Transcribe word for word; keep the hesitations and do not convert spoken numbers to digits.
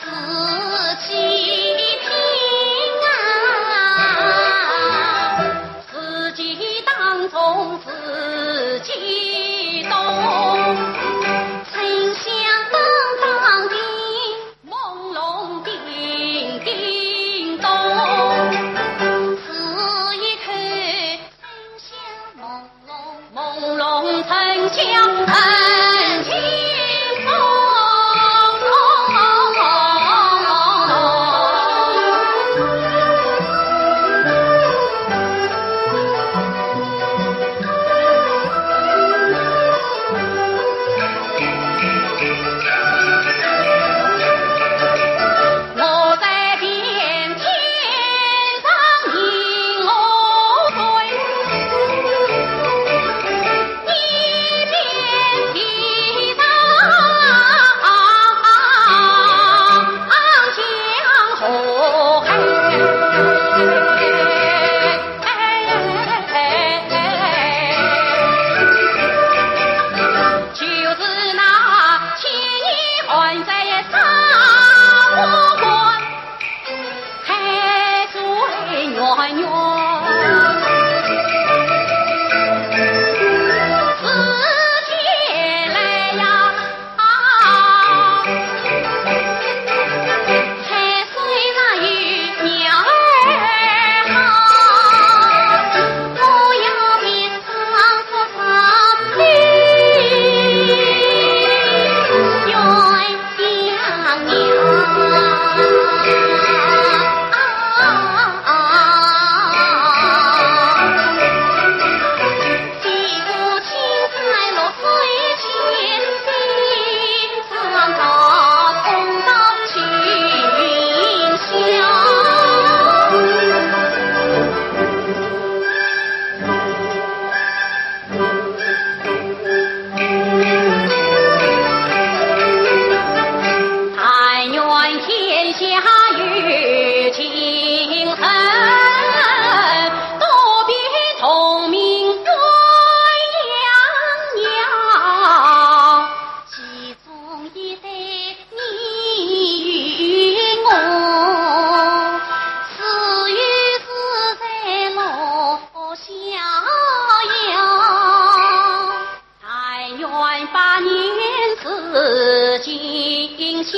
自己听啊，自己当中自己懂，沉香当当的，朦胧叮叮咚，是一口沉香。 朦胧沉香很清风。我在边天上迎我追，一边地上江河海。 就是那千年寒山沙漠关，海水源源，自己来呀。 啊，海水那有鸟儿好，我要变成双双绿鸳鸯鸟。啊，几度青山绿水间， 但愿天下有情人，多比聪明鸳鸯鸟。 其中一对你与我，自由自在乐逍遥。但愿百年此情相